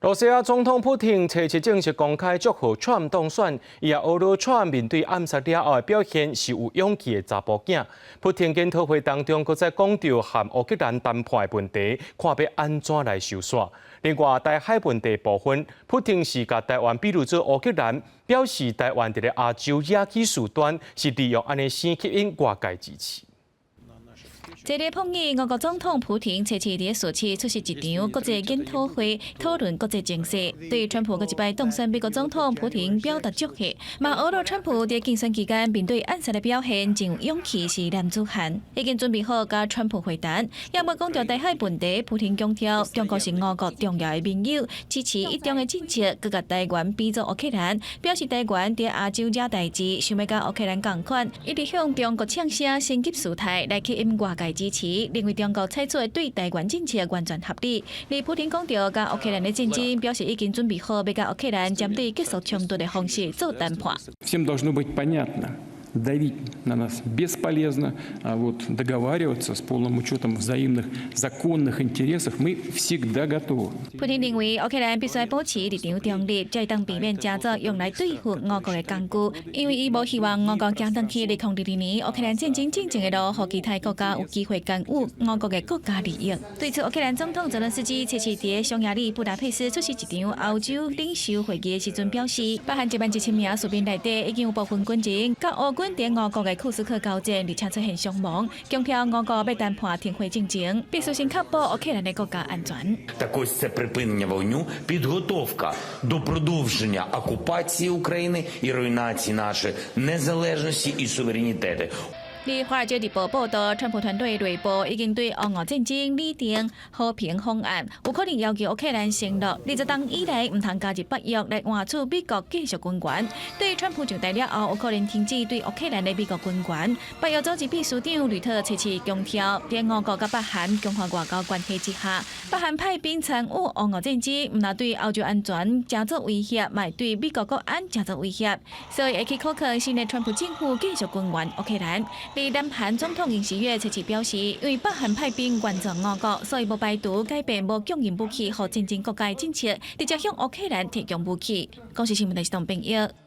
羅西亞總統普廷初七正式公開祝賀川普當選，伊也呵咾川普面對暗殺了後的表現是有勇氣的查埔囝。普廷研討會當中，閣再講著和烏克蘭談判的問題，看欲按怎來收煞。另外，台海問題部分，普廷是共台灣比喻做烏克蘭，表示台灣佇咧亞洲惹起事端，是利用按呢先吸引外界支持。這个碰見俄國總統普廷初七佇索契出席一場國際研討會，討論國際情勢。對川普閣一擺當選美國總統，普廷表達祝賀。嘛，呵咾川普佇競選期間面對暗殺的表現，真有勇氣，是男子漢，已經準備好佮川普會談。也無講著台海問題，普廷強調中國是俄國重要的盟友，支持一中的政策，閣共台灣比做烏克蘭，表示台灣佇亞洲惹代誌，想欲佮烏克蘭仝款，一直向中國嗆聲升級事態來吸引外界支持，認為中國採取的對台灣政策完全合理。而普廷講著佮烏克蘭的戰爭，表示已經準備好欲佮烏克蘭針對結束衝突的方式做談判。 Всем должно быть понятно, давить на нас бесполезно, а вот договариваться с полным учетом взаимных законных интересов мы всегда готовы. 普廷認為烏克蘭必須保持立場中立，才會當避免成做用來對付俄國的工具。因為伊無希望俄國行轉去2022年烏克蘭戰爭進前的路，予其他國家有機會干預俄國的國家利益。對此，烏克蘭總統澤倫斯基初七佇匈牙利布達佩斯出席一場歐洲領袖會議的時陣表示，北韓1萬1千名士兵內底已經有部分軍人佮烏軍佇俄國的庫斯克交戰，而且出現傷亡，強調俄國欲談判停火進程，必須先確保烏克蘭的國家安全。 Так ось це припинення вогню, підготовка до продовження окупації України і руйнації нашої незалежності і суверенітету. 佇《華爾街日報》報道，川普團隊內部已經對烏俄戰爭擬定和平方案，有可能要求烏克蘭承諾20冬以來毋通加入北約來換取美國繼續軍援。對川普上台了後，有可能停止對烏克蘭的美國軍援。北約組織秘書長呂特初七強調，佇俄國佮北韓強化外交關係之下，北韓派兵參與烏俄戰爭，毋但對歐洲安全成做威脅，嘛會對美國國安成做威脅，所以會去考慮新的川普政府繼續軍援烏克蘭。而南韓總統尹錫悅初七表示，因為北韓派兵援助俄國，所以無排除改變無供應武器予戰爭國家的政策，直接向烏克蘭提供武器。公視新聞電視董編譯。